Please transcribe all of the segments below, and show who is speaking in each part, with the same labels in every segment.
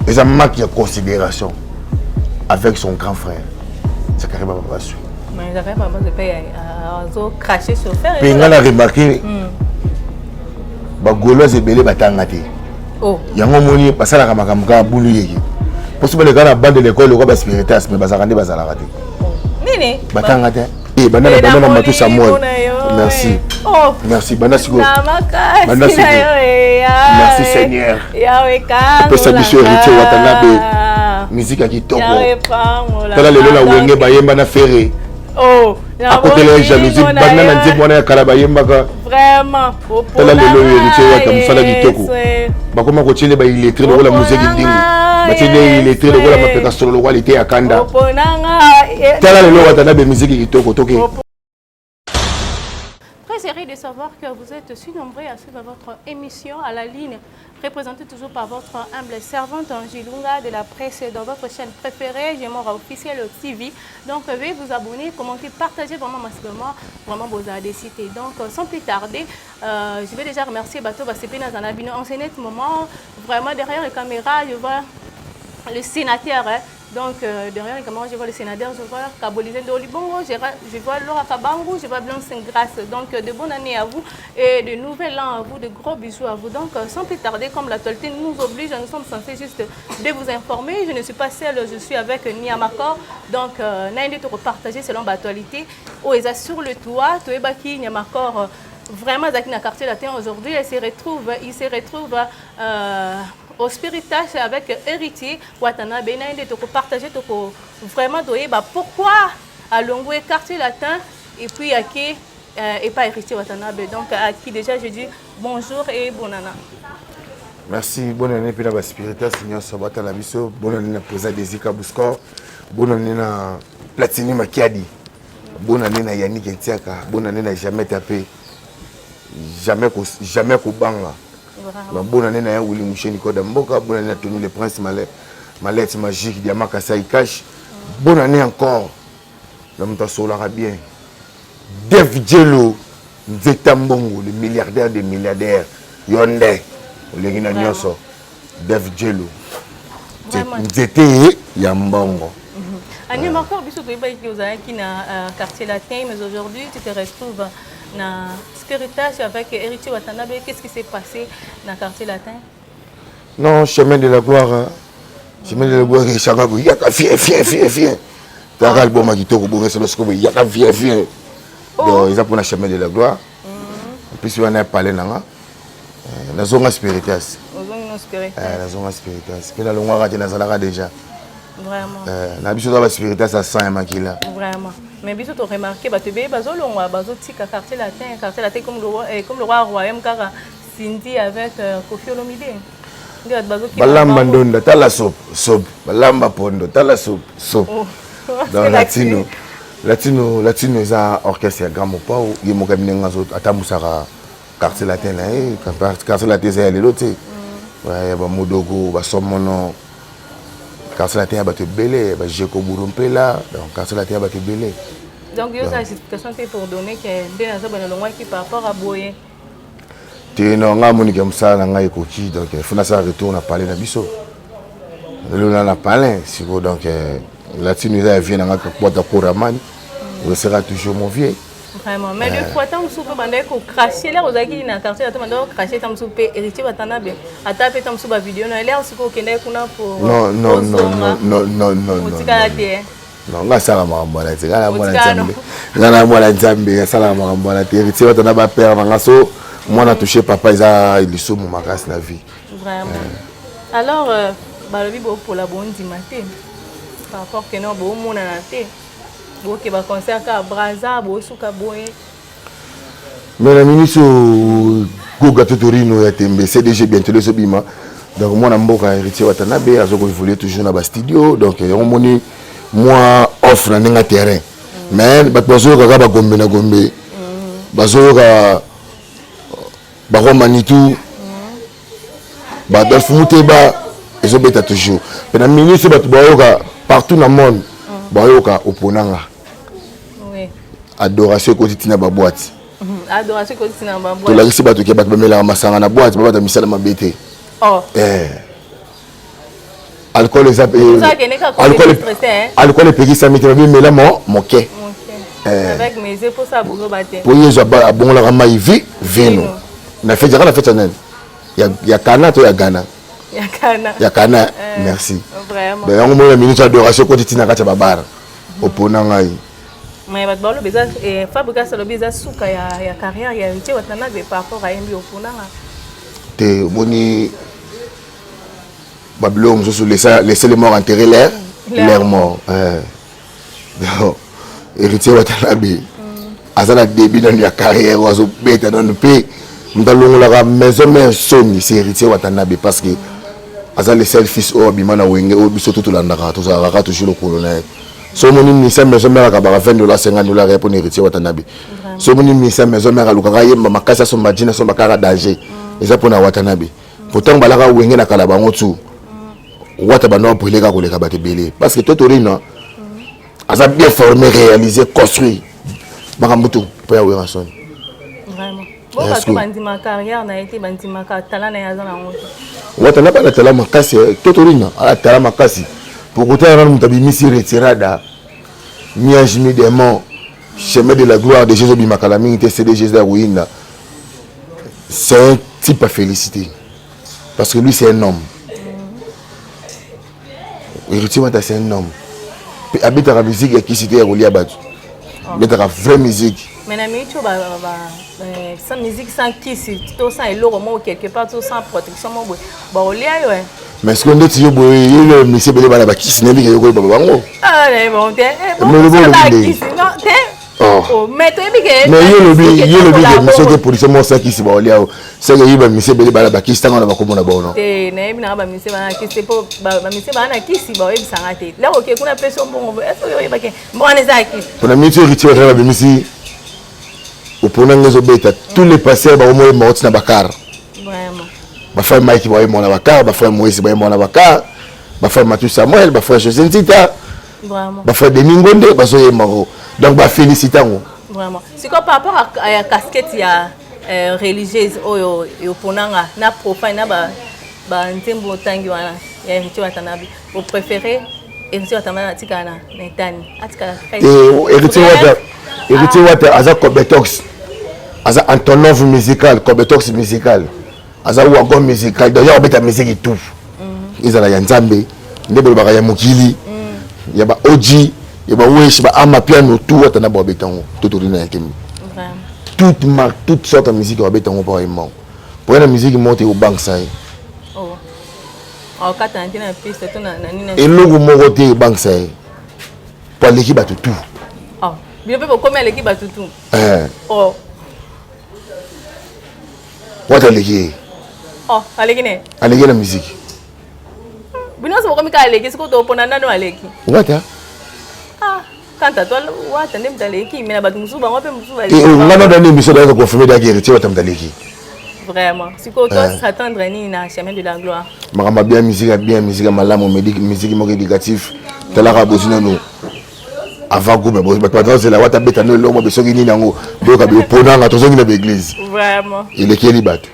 Speaker 1: Eza manque ya considération avec son grand frère Zacharie Bababaswe.
Speaker 2: Mais Zacharie Bababaswe pe azo cracher sur fer.
Speaker 1: Pe nga na remarquer ba Gaulois ebele batanga te.
Speaker 2: Oh.
Speaker 1: Yango moni basalaka makambo kaka bulu yeke. Poso baleka na bande de l'école lokola ba spiritas mais bazalaka nde bazalaka te.
Speaker 2: Oh. Nini?
Speaker 1: Batanga te. Eh, banda na banda na Matou Samuel. Merci.
Speaker 2: Oh.
Speaker 1: Merci. Banda sikoyo. Banda sikoyo. Merci Seigneur. Opesa biso Héritier Watanabe. Musique ya kitoko. Tala lelo na Wenge bayemba na Ferre.
Speaker 2: Oh,
Speaker 1: akotela ye jalousie banda na nzembo wana ya kala bayembaka tala lelo oyo Héritier Wata mosala kitoko bakoma kotiele ba illettré lokola muzeki ndingu batieli ye illettré lokola mapeka solo lokola lite ya kanda tala lelo Watanabe musique kitoko toke.
Speaker 2: Très heureux de savoir que vous êtes si nombreux à suivre votre émission à la ligne, représentée toujours par votre humble servante Angilunga de la presse dans votre chaîne préférée, Gemora officiel TV. Donc, veuillez vous abonner, commenter, partager vraiment massivement, vraiment vos cité. Donc, sans plus tarder, je vais déjà remercier bato basepeli na bino. En ce net moment, vraiment derrière les caméras, je vois le sénateur, hein. Donc, derrière les caméras, je vois le sénateur, je vois Kabolizé Ndolibongo, je vois Laura Kabangu, je vois Blanche Grâce. Donc, de bonnes années à vous et de nouvel an à vous, de gros bisous à vous. Donc, sans plus tarder, comme l'actualité nous oblige, nous sommes censés juste de vous informer. Je ne suis pas seule, je suis avec Niamakor. Donc, naindi to partager selon l'actualité. Oh, ils sur le toit, toyebaki Niamakor, vraiment, azalaki na quartier latin aujourd'hui, il se retrouve au Spiritas avec Héritier Watanabe. Naindi to partager, to vraiment toyeba pourquoi alongwe quartier latin et puis ake et pas Héritier Watanabe. Donc à qui déjà je dis bonjour et bonne année.
Speaker 1: Merci, bonne année mpe na baspiritas nyonso batala biso. Bonne année na président Desika Buscor, bonne année na Platini Makiadi, bonne année na Yannick Etiaka, bonne année na Jamais Tapé, jamais jamais kobanga. Bonne année na ya Willy Musheni Koda Mboka, bonne année na Tony le Prince Mallet, Mallette Magique, Diamant Kasai Cash. Bonne année encore na moto asolaka bien, Dev Djelo Nzeta Mbongo, le milliardaire des milliardaires. Yo nde olengi na nyonso, Dev Djelo Nzete ya Mbongo.
Speaker 2: Niamakor, biso toyebaki ozalaki na quartier latin, mais aujourd'hui tu te retrouves na Spiritas avec Héritier Watanabe. Qu'est-ce qui s'est passé dans le quartier latin?
Speaker 1: Non, chemin de la gloire, hein. Chemin de la gloire echanga boye, yaka fie fie fie fie. Taka album ya kitoko bongo esolo sikoyo boye, yaka fie fie. Donc eza mpona chemin de la gloire. En plus wana ya palais nanga, nazonga Spiritas. Nazonga Spiritas mpe nalongwaka te, nazalaka déjà.
Speaker 2: Vraiment.
Speaker 1: Na biso toza baspiritas ya sang ya makila.
Speaker 2: Vraiment. Mais biso to remarqué bato ebele bazolongwa, bazotika quartier latin, quartier latin comme le roi royaume kaka Cindy avec Koffi Olomide. Nde bato bazokima.
Speaker 1: Balamba ndonda, tala soap soap, balamba pondo, tala soap soap.
Speaker 2: Oh.
Speaker 1: Donc latino latino latino eza orchestre ya grand Mopao. Ye moko yebi ndenge atambusaka quartier latin na ye. Quartier latin eza ya lelo te, ya bamodogo basomono. Quartier latin ya bato ebele, bajeko buru mpela. Donc quartier latin ya bato ebele.
Speaker 2: Donc yo oza justification te pour donner que nde naza boye, nalongwaki par rapport à boye?
Speaker 1: Te, non, ngai amoniki ya mosala na ngai ekoki. Donc faut nasala retour na palais na biso. Lelo na na palais sikoyo. Donc latino eza ya vie na ngai, bwata koraman sera toujours mon vieux.
Speaker 2: Vraiment. Mais des fois, ntango mosusu mpe bandaki kocracher l'heure ozalaki na quartier latin, bandaki kocracher ntango mosusu mpe Héritier Watanabe, ata mpe ntango mosusu bavideo na l'heure sikoyo okendaki kuna pour
Speaker 1: Non, non, non, non, non, non, non.
Speaker 2: Otikala te?
Speaker 1: Non, nga asalaka makambo wana te. Nga na mwana Nzambe, nga na mwana Nzambe asalaka makambo wana te. Héritier Watanabe bapère na nga, so mwana touche papa eza lisumu makasi na vie.
Speaker 2: Vraiment. Alors balobi bopola bondima te par rapport ke no bomonana te, boke baconcert kaka Braza, bosuka boye.
Speaker 1: Mais na minisi Goga Totorino ya tembe CDG bientôt ezobima. Donc mwana mboka Héritier Watanabe azokoévolue toujours na bastudio. Donc yango moni mwa off na ndenge ya terrain, mais bato bazoyoka kaka bagombe na gombe, bazoyoka baroi Manitou, baadolphe Muteba ezobeta toujours. Mpe na minisi bato bayoka partout na monde, bayoka oponanga adoration ekoti ntina baboîte.
Speaker 2: Adoration ekoti ntina baboîte.
Speaker 1: Tolakisi bato ke bato bamelaka masanga na boîte, babata misala mabe te.
Speaker 2: Oh.
Speaker 1: Eh. Alcool eza alcool epekisami te, babi mela mo moke po Yezu abongolaka mai vi vino na feti yaka na feti ya nani, ya Kana to ya Ghana? Ya Kana. Merci. Yango mona minute adoration koti ntina kati ya babara opona ngai.
Speaker 2: Mais bato baloba eza Fabregas alobi eza suka ya carrière ya Héritier Watanabe par rapport ayembi oponanga.
Speaker 1: Te, omoni babiloko mosusu, laisser les morts enterrer leur mort. Donc Héritier Watanabe aza na début nanu ya carrière oyo azobeta nanu, mpe moto alongolaka Maison Mère soni, c'est Héritier Watanabe, parce que aza le seul fils oyo abima na Wenge oyo biso to tolandaka, tozalaka toujours lokolo na ye. So omoni misa Maison Mère akabaka 20 dollar, 50 dollar ya mpona Héritier Watanabe. So omoni misa Maison Mère alukaka yemba makasi, asomba jina, asomba kaka danger, eza mpona Watanabe. Pourtant balaka Wenge na kala, bango tu wata bando abrûle kaka koleka bato ebele, parce que to torino aza bien formé, réalisé, construit makambo tu mpo ya Werrason.
Speaker 2: Bo bato bandima carrière na ye te, bandimaka tala na ye aza nango te.
Speaker 1: Wata na bana tala makasi, to torino ala tala makasi po kotala nanu moto abimisi retirada, mi-ange mi-démon, chemin de la gloire de Jésus obimaka la mingi te, cdg eza ya koyinda. C'est un type à féliciter parce que lui, c'est un homme. Héritier Wata, c'est un homme. Abetaka musique ya kisi te, ya kolia bato, abetaka vraie musique.
Speaker 2: Mais na miniti oyo, sans musique, sans kisi to sans eloko moko quelque part to sans protection moko boye, bakolia yo.
Speaker 1: Mais soki ndeti yo boye, yo misi ebele bana bakisi, nayebi ke yo koyeba bango.
Speaker 2: Mais toyebi ke
Speaker 1: Mais yo lobi ke soki policier moko sakisi, baolia o seke yebi bamisi ebele bana bakisi, ntango wana bakomona bono.
Speaker 2: Te, nayebi nanga bamisi bana na kisi te, mpo bamisi bana na kisi baoyebisanga te. Lero oke kuna pesi yo mbongo, est-ce oyebake mbongo wana eza ya kisi?
Speaker 1: Mpona miniti oyo, Héritier Watanabe babimisi oponanga, ezobeta, tous les pasteurs bakomoyemba oti na bakar. Bafrère Mike bayemba na bakar, bafrère Moïse bayemba na bakar, bafrère Mathieu Samuel, bafrère José Nzita, bafrère Denis Ngonde bazoyemba ngo, donc bafélicité yango.
Speaker 2: Vraiment, sikoyo par rapport ya casquette ya religieuse oyo eponanga na profane na banzembo otangi wana ya Héritier Watanabe, opréféré Héritier Watanabe atikala na etani, atikala?
Speaker 1: Héritier Wata, Héritier Wata aza cobetox, aza Antonov musical, cobetox musical, aza wagon musical. Donc ya kobeta musique tout, ezala ya Nzambe nde bolobaka, ya mokili, ya ba og, ya bawesh, ba amapiano, tout wata na babeta yango to tolina ya kembi, toute marque, toute sorte ya musique babeta yango mpo ayembango, po ye na musique moko te obangisa ye. Eloko moko te ebangisa ye, po aleki bato tout.
Speaker 2: Bino mpe bokomi aleki bato tout?
Speaker 1: Wata aleki ye.
Speaker 2: Aleki ne?
Speaker 1: Aleki na musique.
Speaker 2: Bino nyonso bokomi kaka aleki, sikoyo topona nano aleki.
Speaker 1: Wata.
Speaker 2: Kanta to Wata nde moto aleki, mais na bato mosusu bango mpe mosusu.
Speaker 1: Nga na dani émission dayaka confirme daki Héritier Wata moto aleki.
Speaker 2: Vraiment, sikoyo to s'attendre nini na chemin de la gloire?
Speaker 1: Makambo ya bien, musique ya bien, musique ya malamu, musique moko éducatif. Talaka bozwi nano avant groupe, bato bazozela Wata beta no eloko soki nini yango, boyoka boponanga, tozongi na baéglise. Elekeli bato.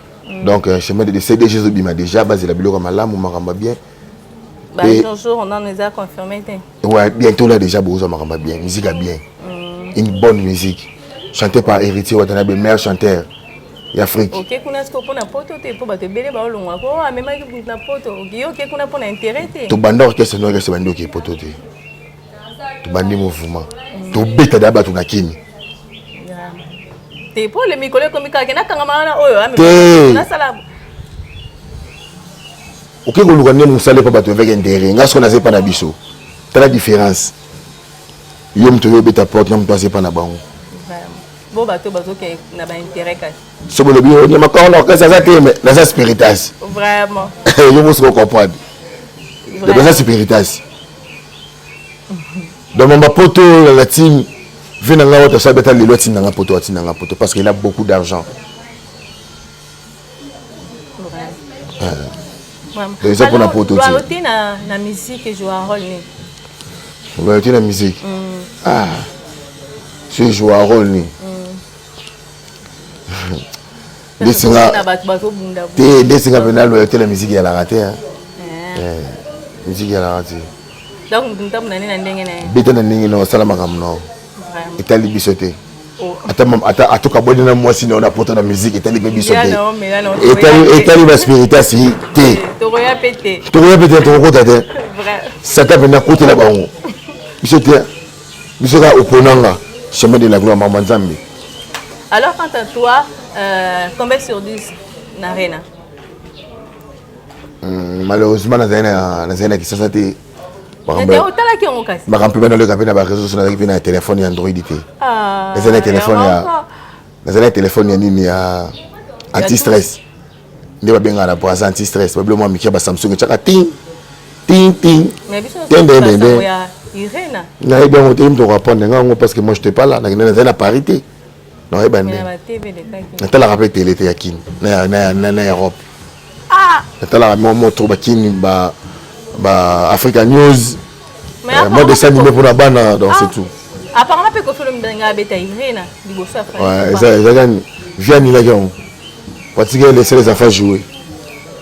Speaker 1: Donc chemin de CDG ezobima déjà, bazela biloko ya malamu, makambo ya bien.
Speaker 2: Jour nano eza confirmé te?
Speaker 1: Ouais, bientôt là déjà bozwa makambo ya bien, musique ya bien, une bonne musique chantée par Héritier Watanabe, meilleur chanteur ya Afrique.
Speaker 2: Oke kuna sikoyo mpona poto te, mpo bato ebele baolongwa ko amemaki na poto, yo oke kuna mpona intérêt te?
Speaker 1: Tobanda orchestre no, orchestre bandi oke poto te, tobandi mouvement, tobeta da bato na kini.
Speaker 2: Te, mpo le mikolo ekomi kaka nakangama wana oyo.
Speaker 1: Te.
Speaker 2: Nasala.
Speaker 1: Oke koluka nde mosala epa bato avec intérêt. Nga soki naza epa na biso, tala différence, yo moto oyo obeta porte na moto aza epa na bango.
Speaker 2: Bo bato bazokende na baintérêt kasi.
Speaker 1: So bolobi onyama kaka na orchestre aza te, mais naza spiritas. Yo mosuki ocomprendre, donc naza spiritas. Donc mamba poto la latine ve na nga wata so abeta lelo, atinda nga poto, atinda nga poto parce qu'il a beaucoup d'argent. Eza mpona poto te.
Speaker 2: Loyauté na musique ejoue rôle nini?
Speaker 1: Loyauté na musique, ah, so ejoue rôle nini?
Speaker 2: Ndesinga bato bazobunda.
Speaker 1: Te, ndesinga mpena loyauté na musique eyalaka te. Musique ezalaka te.
Speaker 2: Donc mutu ntambo na nde na ndenge na ye.
Speaker 1: Beta na ndenge na osala makambo na yo. Etali biso te. Oh. Ata ata atokabwani na mwasi na yo na poto na musique etali mpe biso te. Etali etali ba spiritas te.
Speaker 2: Tokoya pe te.
Speaker 1: Tokoya pe te tokokota te. Satan mpenza akotela bango. Biso te. Biso kaka oponanga chemin de la gloire mama Nzambe.
Speaker 2: Alors quant à toi, combien sur 10 na Arena?
Speaker 1: Malheureusement nazali na nazali na Kisasa te.
Speaker 2: Otalaki yango kasi.
Speaker 1: Makambo mpe naleka mpe na ba réseaux sociaux nazalaki mpe na téléphone ya Android te.
Speaker 2: Ah,
Speaker 1: nazali na téléphone ya nazali na téléphone ya nini ya anti stress. Nde babengaka na Brazza anti stress, babilo mwa mike ya ba Samsung etiaka ting ting ting.
Speaker 2: Mais biso
Speaker 1: Tende,
Speaker 2: tozali
Speaker 1: tende.
Speaker 2: ya Irena.
Speaker 1: Nayebi yango te, moto akoapprendre nga yango parce que moi j'étais pas là, nakende nazali na Paris te. Nayeba
Speaker 2: Mais
Speaker 1: nde.
Speaker 2: na ba TV elekaki.
Speaker 1: Natalaka mpe télé te ya Kin na Europe.
Speaker 2: Ah!
Speaker 1: Natalaka mwa moto ba Kin ba Africa News.
Speaker 2: Mais
Speaker 1: Moi dessin animé pour la bana donc c'est tout.
Speaker 2: Apparemment pe Koffi Olomide nga abeta Irena liboso ya Fally.
Speaker 1: Ouais, eza eza kani via ni la yango. Pratique laisser les enfants jouer.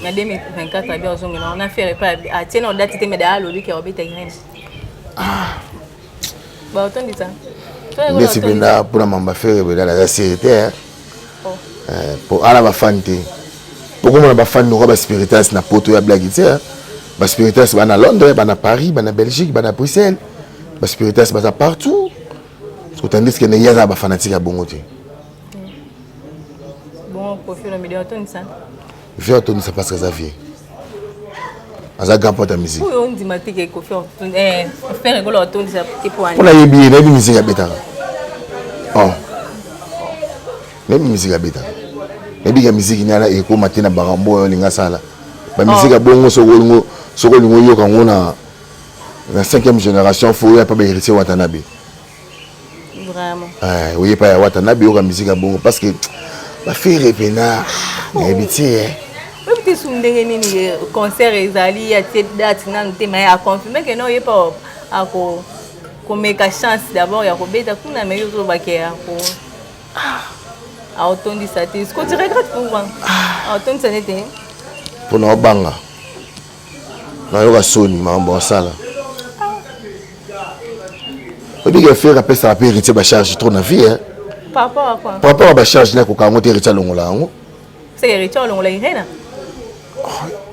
Speaker 2: Na 2024 abi ozongela on a fait repas à tiens on date te mais da lobi ke obeta Irena.
Speaker 1: Ah.
Speaker 2: Ba otondisa.
Speaker 1: Ndesi mpenza mpona mamba Ferre mpenza naza sere te po ala bafani te pokomona bafani lokola baspiritas na poto ya blagi te. Baspiritas bana Londres, bana Paris, bana Belgique, bana Bruxelles, baspiritas baza partout, tandis que ye aza bafanatike ya bongo te.
Speaker 2: Bon, Koffi Olomide otondisa.
Speaker 1: Vie otondisa parce que aza vie, aza grand pote ya musique.
Speaker 2: Oyo ondima te ke Koffi Ferre Gola otondisa te po
Speaker 1: mpo nayebi ye, nayebi musique abetaka. Oh, nayebi musique abetaka, nayebi ka musique nana ekóma te na bakambo oyo olinga asala bamusike ya bongo. Soki olingo, soki olingo oyoka yango na cinquième génération, fo oya mpa bahéritier Watanabe.
Speaker 2: Vraiment.
Speaker 1: Oye pa ya Watanabe, oyoka musique ya bongo parce que baFerre mpena nayebi te.
Speaker 2: Oyebi te su ndenge nini concert ezali, atie date nanu te, mais aconfirme ke no ye pa ako komeka chance d'abord ya kobeta kuna. Mais yo ozolobake ako aotondisa te. Ce que tu regrettes, pourquoi aotondisa nete?
Speaker 1: Mpona obanga nayoka soni makambo asala. Oyebi ke Ferre apesaka mpe héritier bacharge trop na vie, hein?
Speaker 2: Par rapport à quoi?
Speaker 1: Par rapport à bacharge nakoka yango te, héritier alongola yango.
Speaker 2: C'est héritier olongola Irena?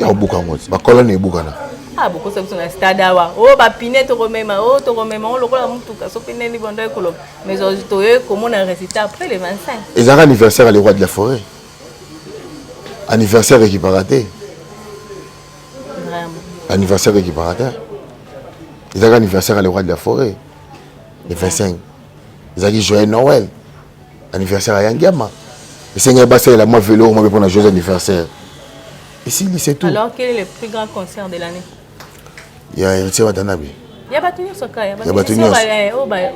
Speaker 1: Ya kobuka yango te, bakolone ebukana.
Speaker 2: Ah, bokosa biso na stade awa oyo bapine tokomema, oyo tokomema oyo lokola mutuka soki ndeni bondo ekoloba, mais toye komona résultat après le 25.
Speaker 1: Ezalaka anniversaire ya le roi de la forêt, anniversaire ekipaka te.
Speaker 2: Vraiment.
Speaker 1: Anniversaire ekipaka te, ezalaka anniversaire ya le roi de la forêt le 25, ezalaki joyeux Noël, anniversaire ya Yangiama. Esengeli basalela mwa velo mwa mpe mpona joyeux anniversaire, esili, c'est tout.
Speaker 2: Alors, quel est le plus grand concert de l'année?
Speaker 1: Ya héritier Watanabe.
Speaker 2: Ya bato nyonso ka ya
Speaker 1: Ya bato nyonso.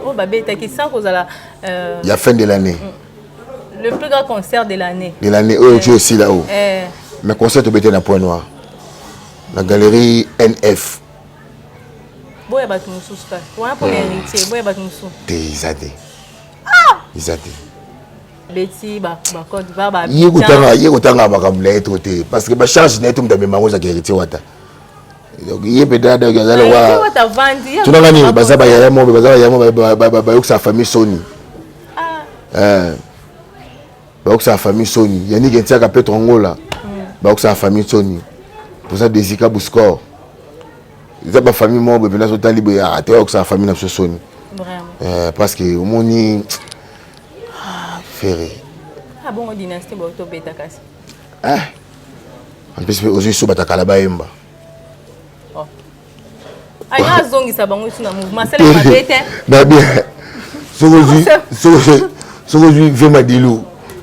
Speaker 2: Oyo babetaki sans kozala
Speaker 1: Ya fin de l'année?
Speaker 2: Le plus grand concert de l'année.
Speaker 1: De l'année oyo ti osila oyo?
Speaker 2: Eh.
Speaker 1: Mais concert tobete na Point Noir na galerie NF.
Speaker 2: Boya bato mosusu kaka wana mpona héritier, boya bato mosusu.
Speaker 1: Te, eza te, eza te.
Speaker 2: Beti bacôte d'Ivoire.
Speaker 1: Ye kotanga, ye kotanga makambo na ye to te, parce que bacharge na ye to moto amema yango ezaka héritier Wata. Donc ye mpenza, donc aza lokwa
Speaker 2: Wata vandi.
Speaker 1: Tunanga nini, baza bayaya mo, baza bayaya mo bayokisaka famille soni. Bayokisaka famille soni. Yannick Entiaka, Petro Angola, bayokisaka famille soni. Poza Desika Buscor, eza bafamille moko boye mpenza. Sotali boye te, bayokisaka famille na biso soni.
Speaker 2: Vraiment.
Speaker 1: Parce que omoni Ferre.
Speaker 2: Ah bongo dynastie boyo tobeta kasi.
Speaker 1: En plus mpe ozwi so batakala bayemba.
Speaker 2: Aya azongisa bango esi na mouvement, asala mabe te.
Speaker 1: Na bien, soki ozwi ve Madilu,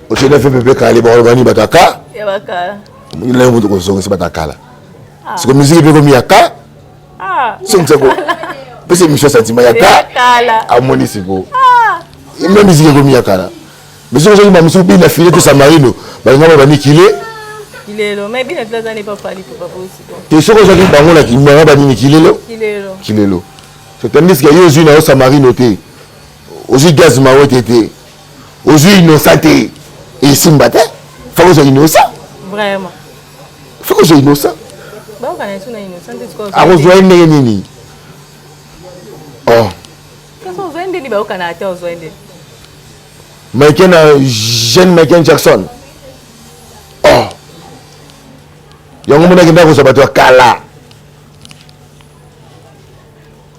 Speaker 1: otie na ve Pepe Kale, bakoloba nini? Bataka
Speaker 2: ya bakala.
Speaker 1: Nayo moto kozongisa batakala siko musique mpe komi ya ka songisako pesa émission sentiment ya ka
Speaker 2: kala.
Speaker 1: Amoni siko me musique ekomi ya kala, mais soki ozwaki bamosusu bina file to Samarino, balinga ba banikile.
Speaker 2: Kilelo, mais bina file aza ne pa Fally Ipupa po.
Speaker 1: Te, soki ozwaki bango na kimanga banini, kilelo.
Speaker 2: Kilelo.
Speaker 1: Kilelo, tandis que yo ozwi na yo Samarino te, ozwi Gaz Mawete te, ozwi Innocent te, esimba te. Fako ozwa Innocent.
Speaker 2: Vraiment.
Speaker 1: Fako ozwa Innocent. Akozwa ye ndenge nini? Oh. Michael na jeune Michael Jackson. Oh. Yango mona akenda kozwa bato ya kala.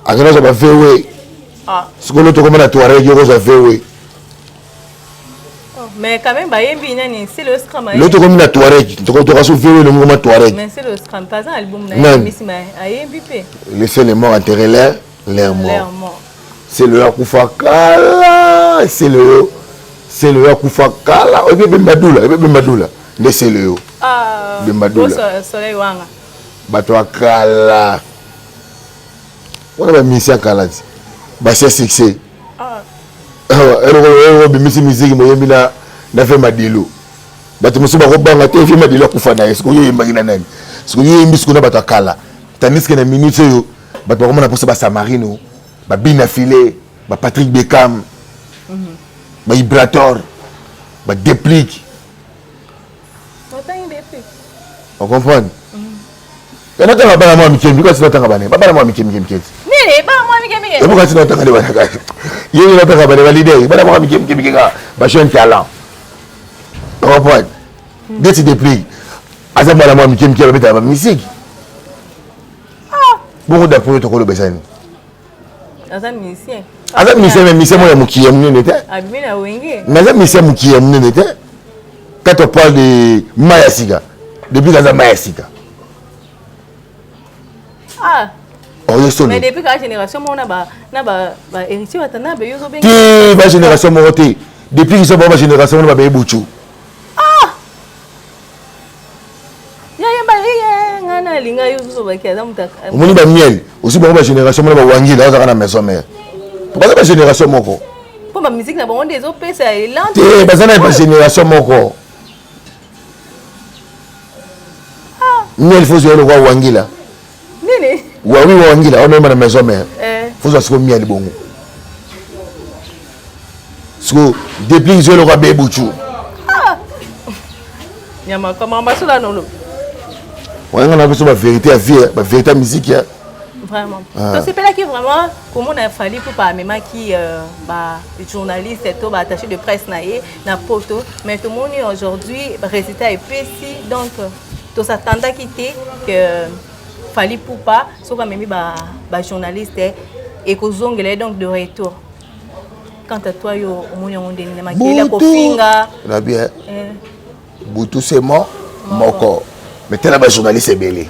Speaker 1: Akenda kozwa ba VW. Ah. Sikoyo tokoma na Touareg yo kozwa VW.
Speaker 2: Oh, mais quand même bayembi nani c'est le scram.
Speaker 1: Lo tokomi na Touareg, tokotoka so VW longo ma Touareg.
Speaker 2: Mais c'est le scram pas un album na yembi sima ayembi pe.
Speaker 1: Laissez les morts enterrer l'air, l'air mort. L'air mort. C'est le akufa kala, c'est le c'est le akufa kala. Oyebi Bemba Dula, oyebi Bemba Dula. Nde c'est le yo.
Speaker 2: Ah.
Speaker 1: Bemba Dula.
Speaker 2: Soleil wanga.
Speaker 1: Bato ya kala. Wana ba musicien kala ti. Ba succès.
Speaker 2: Ah.
Speaker 1: Eloko obimisi miziki moyembi na na ve madilu bato mosusu bakobanga te ve madilu akufa na ye sikoyo oyembaki na nani sikoyo oyembi sikoyo na bato ya kala tandis que na minute oyo bato bakomona mposa basamarino babina file bapatrick beckham baibrator badeplique. Ocomprendre? Yana tanga bana mwa mike mike kasi natanga bana ba bana mwa mike mike mike.
Speaker 2: Nini bana mwa mike mike?
Speaker 1: Ebo kasi natanga de bana kasi. Ye natanga bana ba leader bana mwa mike mike mike ka ba jeune talent. Comprendre? Neti depuis aza bana mwa mike mike babeta ba musique.
Speaker 2: Ah.
Speaker 1: Bongo d'après yo tokoloba eza nini?
Speaker 2: Aza musicien.
Speaker 1: Aza musicien mais musicien moko ya mokili ya monene te.
Speaker 2: Abimi na wenge.
Speaker 1: Mais aza musicien mokili ya monene te. Quand on parle de mai ya sika, depuis aza mai ya sika.
Speaker 2: Ah.
Speaker 1: Oyo solo.
Speaker 2: Mais depuis ka génération moko na ba na ba ba héritier Watanabe yo zo benga.
Speaker 1: Te ba génération moko te. Depuis qu'ils sont ba génération moko ba ba buchu.
Speaker 2: Ah.
Speaker 1: Omoni ba miel aussi bango ba génération moko ba wangila azaka na maison mère. Baza ba génération moko.
Speaker 2: Po ba musique na bango nde ezopesa elan.
Speaker 1: Te baza na ba génération moko. Miel faut zwa lokwa wangila.
Speaker 2: Nini?
Speaker 1: Wawi wangila on na maison mère.
Speaker 2: Eh.
Speaker 1: Faut zwa siko miel bongo. Siko depuis zwa lokwa bebuchu.
Speaker 2: Ah. Nyama kama masula nolo.
Speaker 1: Wanga na biso ba vérité ya vie, ba vérité ya musique ya.
Speaker 2: Vraiment. Ah. Tosepelaki vraiment komona Fally Ipupa amemaki euh, ba journaliste to ba attaché de presse na ye na poto, mais tomoni aujourd'hui résultat epesi donc tosatandaki te que Fally Ipupa soki amemi ba, ba journaliste ekozongela ye donc de retour. Quant à toi yo omoni yango ndenge na makeli ya kofinga
Speaker 1: na bien eh. Butu se mo moko mais tala ba journaliste ebele.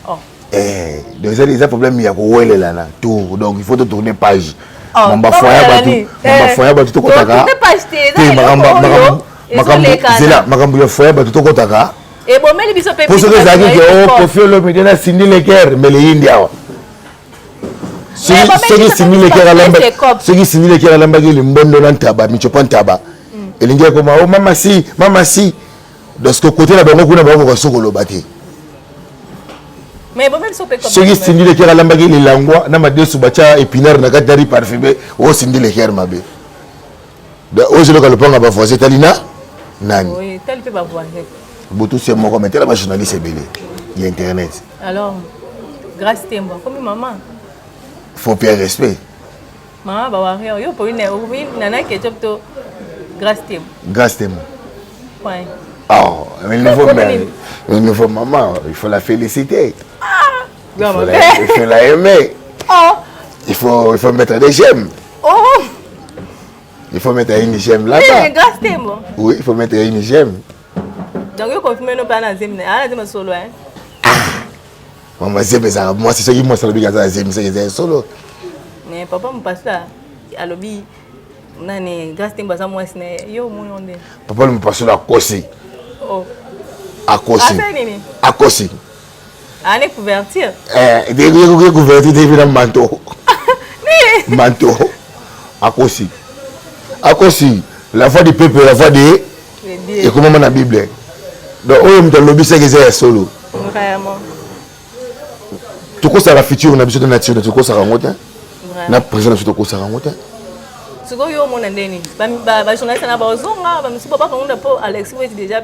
Speaker 2: Oh.
Speaker 1: Eh, donc eza eza problème ya kowelelana tour donc il faut to tourner page.
Speaker 2: Oh,
Speaker 1: Mamba foyer bato, mamba foyer bato tokotaka. Te makambo makambo makambo zela makambo ya foyer bato tokotaka.
Speaker 2: Ebomeli biso pe.
Speaker 1: Po soki ezalaki ke o Koffi Olomide na Cindy Le Cœur mais leyindi awa. Soki Cindy Le Cœur alamba soki Cindy Le Cœur alambaki limbondo na ntaba michopa ntaba. Elingi ekoma o mama si mama si. Donc côté na bango kuna bango koka koloba te. Soki Cindy Le Cœur alambaki lilangwa na madesu batya épinard na kati na riz parfumé o Cindy Le Cœur mabe. Donc oyo ezoyoka lopango ya bavoisin etali na nani?
Speaker 2: Oui, etali mpe bavoisin.
Speaker 1: Butu se moko mais tala ba journaliste ebele ya internet.
Speaker 2: Alors Grâce Tembo akomi mama.
Speaker 1: Faut bien respect.
Speaker 2: Mama ba warrior yo poli na okomi nana ketchup to Grâce Tembo.
Speaker 1: Grâce Tembo.
Speaker 2: Ouais.
Speaker 1: Oh, un nouveau mère, un nouveau maman, il faut la féliciter.
Speaker 2: Ah,
Speaker 1: il faut la aimer.
Speaker 2: Oh.
Speaker 1: Il faut mettre des j'aime.
Speaker 2: Oh.
Speaker 1: Il faut mettre une j'aime là-bas.
Speaker 2: Oui, Grâce Tembo.
Speaker 1: Oui, il faut mettre une j'aime.
Speaker 2: Donc, il confirme non pas na zemi, na zemi solo hein.
Speaker 1: Ah. Maman zemi ça, moi c'est ce qui moi ça lobi kaza zemi, c'est c'est solo.
Speaker 2: Mais papa mon pasteur alobi nani Grâce Tembo aza mwasi na ye yo omoni onde.
Speaker 1: Papa le pasteur akosi.
Speaker 2: Oh.
Speaker 1: Akosi.
Speaker 2: Asali nini?
Speaker 1: Akosi.
Speaker 2: Ane couverture.
Speaker 1: Eh, de couverture de na manteau. Manteau. Akosi. Akosi. La voix du peuple, la voix de ekomama na Bible. Donc oyo moto alobi seke eza ya solo.
Speaker 2: Vraiment.
Speaker 1: Tokosaka futur na biso te nature tokosaka yango te. Na présent na biso tokosaka yango te.
Speaker 2: Sikoyo yo omona ndeni bajournaliste na bazonga bamisusu babakangunda mpo Alexis Weti déjà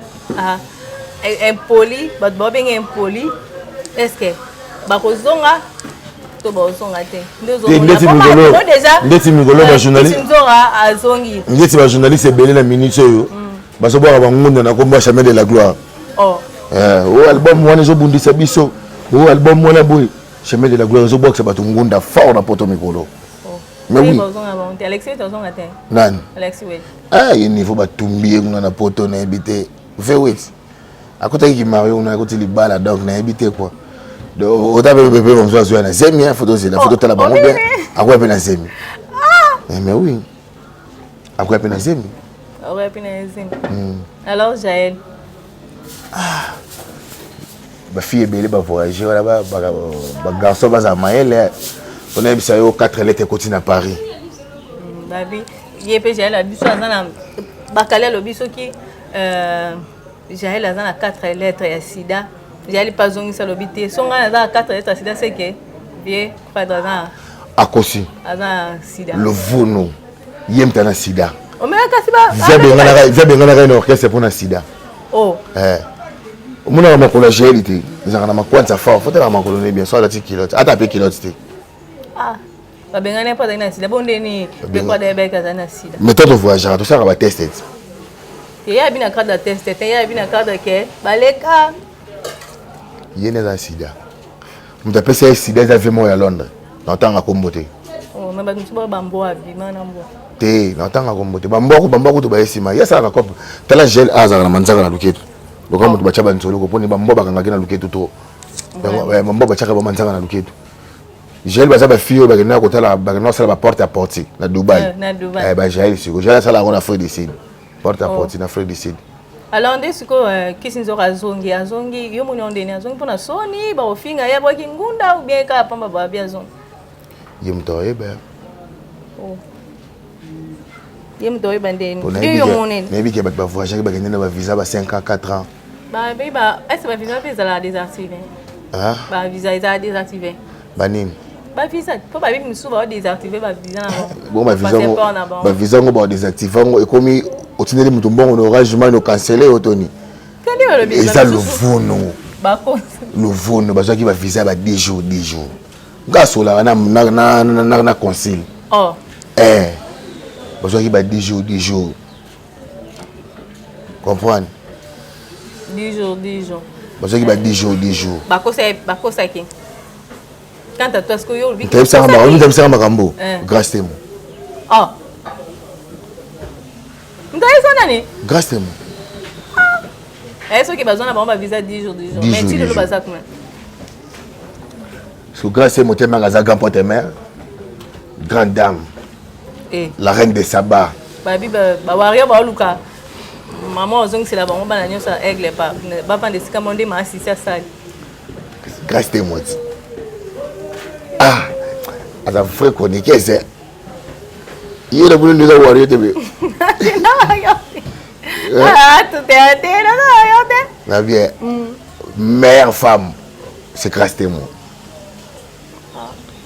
Speaker 2: impoli bato babenga impoli. Est-ce que bakozonga to bakozonga te?
Speaker 1: Ndeti mikolo
Speaker 2: euh, bajournaliste azongi,
Speaker 1: ndeti bajournaliste ebele na minute oyo bazobwaka bangunda na kombo ya Chemin de la Gloire.
Speaker 2: Oh.
Speaker 1: Eh, o album wana ezobundisa biso, o album wana boye. Chemin de la Gloire ezobwakisa bato ngunda fort na poto mikolo.
Speaker 2: Oh.
Speaker 1: Mais oui, nani ah, ye niveau batumbi ye kuna na poto, nayebi te. V8 akotaki kimario kuna, akoti libala, donc nayebi te quoi. Donc ota mpe pepe mosusu azwa na zemi, faut tozela, faut totala bango bien. Akoya mpe na zemi. Eh, mais oui, akoya mpe na zemi.
Speaker 2: Akoya mpe na zemi. Alors Jaël?
Speaker 1: Ah, bafille ebele bavoyage wana, bagarçon bazala mayele mpona yebisa yo 4 lettres ekoti na Paris.
Speaker 2: Babi ye mpe Jael biso aza na bakali, alobi soki Jael aza na 4 lettres ya sida, Jael mpe azongisa, alobi te, so ngai naza na 4 lettres ya sida, seke ye Padre aza
Speaker 1: Akosi.
Speaker 2: Aza na sida.
Speaker 1: Lovono ye moto na sida.
Speaker 2: Omeka kasi.
Speaker 1: Benganaka ye na orchestre mpo na sida.
Speaker 2: Oh.
Speaker 1: Eh. Omonaka makolo ya Jael te, ezalaka na makwanza fort, fotelaka makolo ne bien, so alati culotte, ata mpe culotte te.
Speaker 2: Ah, babengani mpo azali na sida, bo ndeni mpe kwa azali na sida?
Speaker 1: Mais to tovoyageaka, tosalaka batest te.
Speaker 2: Ye abi na cadre ya test te, ye abi na cadre ke baleka.
Speaker 1: Ye nde aza na sida. Moto apesa ye sida eza vie moko ya Londres, na otanga kombo te.
Speaker 2: Oh, mais bato mosusu bao bambwa abima na mbwa.
Speaker 1: Te, na otanga kombo te. Bambwako, bambwako to baye nsima. Ye asalaka cope. Tala gel, a azalaka na manzaka na luketu loka moto batya banzoloko mponi bambwa bakangaki na luketu to bambwa batiaka bamanzaka na luketu. Jael, baza bafille oyo bakendaka kotala, bakendaka kosala baporte à porte na Dubai.
Speaker 2: Na Dubai.
Speaker 1: Bajael siko, Jael asala yango na Afrique du Sud, porte à porte na Afrique du Sud.
Speaker 2: Alors nde sikoyo kisi nzoka azongi, azongi yo moni ondeni, azongi mpona soni bakofinga ye, abwaki ngunda, ou bien kaka pamba babi azongi?
Speaker 1: Ye moto ayeba.
Speaker 2: Oh. Ye moto oyeba ndeni yo yo moneni.
Speaker 1: Nayebi ke bato bavoyageaki, bakende na bavisa ba 5 ans, 4 ans.
Speaker 2: Babi ba est bavisa mpe ezalaka désactivé?
Speaker 1: Ah?
Speaker 2: Bavisa ezalaka désactivé?
Speaker 1: Banini?
Speaker 2: Bavisa, mpo babi mosusu bao désactivé bavisa na bango.
Speaker 1: Bon, bavisa yango.
Speaker 2: Passeport na bango.
Speaker 1: Bavisa yango, badésactive yango, ekomi otindeli moto mbongo na Orange Money, ocancele yo toni.
Speaker 2: Kandi balobi.
Speaker 1: Eza lovono.
Speaker 2: Bakosa.
Speaker 1: Lovono bazwaki bavisa ba 10 jours, 10 jours. Nga asolaka na concile.
Speaker 2: Oh.
Speaker 1: Eh, bazwaki ba 10 jours, 10 jours, comprendre?
Speaker 2: 10 jours, 10 jours.
Speaker 1: Bazwaki ba 10 jours, 10 jours.
Speaker 2: Bakosa, bakosaki. Quant à toi, ce que yo olobi?
Speaker 1: Tayebisaka makambo.
Speaker 2: Eh.
Speaker 1: Grâce Temo.
Speaker 2: Oh, moto ayesa nani?
Speaker 1: Grâce Temo.
Speaker 2: Eh, soki bazwa na bango bavisa 10 jours, 10 jours.
Speaker 1: 10
Speaker 2: Mais
Speaker 1: jours,
Speaker 2: ti
Speaker 1: 10
Speaker 2: lelo
Speaker 1: jours.
Speaker 2: baza kuna.
Speaker 1: So Grâce Temo temaka, aza grand porte mère, grande dame.
Speaker 2: Eh.
Speaker 1: La reine de Saba.
Speaker 2: Babi bawario baoluka mama ozongisela bango bana nyonso ya Aigle, bavanda esika mo nde maasisi asali.
Speaker 1: Grâce Temo ti, ah, aza vrai chroniqueuse. Ye na bino nde eza wario te be.
Speaker 2: Yo te.
Speaker 1: Na bien, meilleure femme, c'est Grâce Temo.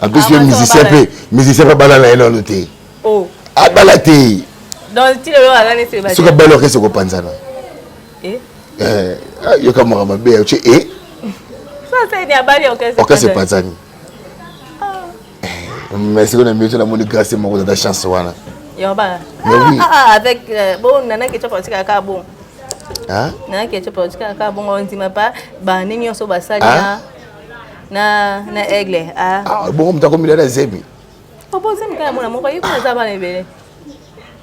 Speaker 1: En plus
Speaker 2: Ah,
Speaker 1: ye
Speaker 2: moi,
Speaker 1: musicien
Speaker 2: bala.
Speaker 1: mpe, musicien mpe abala na ye nano te.
Speaker 2: Oh.
Speaker 1: Abala te.
Speaker 2: Donc ti lelo aza neti.
Speaker 1: Soki abali, orchestre ekopanzana.
Speaker 2: Eh?
Speaker 1: Eh, ah, yoka makambo mabe otie e.
Speaker 2: So ni abali, orchestre?
Speaker 1: Orchestre epanzani. Mais sikoyo na mioto namoni Grâce moko tata chance wana.
Speaker 2: Yo ba.
Speaker 1: Mais oui.
Speaker 2: Ah, ah, avec bon, Nana Ketchup otika kaka bon.
Speaker 1: Hein?
Speaker 2: Nana Ketchup otika kaka bon, ondima pa banini nyonso basali
Speaker 1: Ah?
Speaker 2: na Aigle. Ah.
Speaker 1: Ah, bongo moto akomila na zemi.
Speaker 2: Opose mikala mona moko ye kuna eza bana ebele.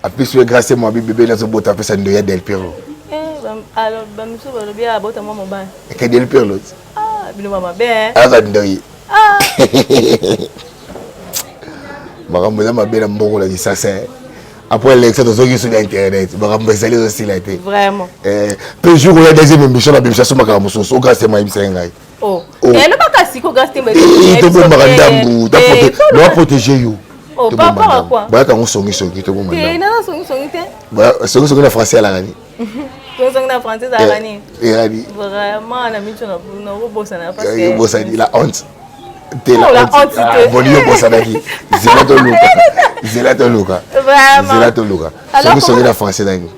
Speaker 1: Apesi yo Grâce mwa bibebe, nazobota, apesa ndo ya Del Pirlo.
Speaker 2: Eh, alors bamisusu balobi abota mwa mobali.
Speaker 1: Eke Del Pirlo.
Speaker 2: Ah, bino ba mabe, eh.
Speaker 1: Aza ndoi.
Speaker 2: Ah.
Speaker 1: Makambo eza mabe na mbongo na Kisasa. Après élection, tozoki sur internet, makambo ezali ezosila te.
Speaker 2: Vraiment.
Speaker 1: Mpe jour oya deuxième émission, na bimisa so makambo mosusu o Grâce ma yebisaki ngai.
Speaker 2: Oh.
Speaker 1: Oh.
Speaker 2: Elobaka siko Grâce te.
Speaker 1: Tobombaka ndambu loa protéger yo.
Speaker 2: Oh, par rapport à quoi?
Speaker 1: Bayaka yango songisongi, tobomba.
Speaker 2: Te.
Speaker 1: Ndambu.
Speaker 2: Naza songisongi te.
Speaker 1: Songisongi na français alaka ni?
Speaker 2: Songisongi na français ezalaka nini?
Speaker 1: Eyali.
Speaker 2: Vraiment, na miso nakobosana parce que
Speaker 1: Obosani, la honte te.
Speaker 2: Oh, la honte te.
Speaker 1: Ah, boni yo obosanaki? Zela toluka, zela toluka.
Speaker 2: Vraiment.
Speaker 1: Zela toluka.
Speaker 2: Alors,
Speaker 1: Songisongi na français nani?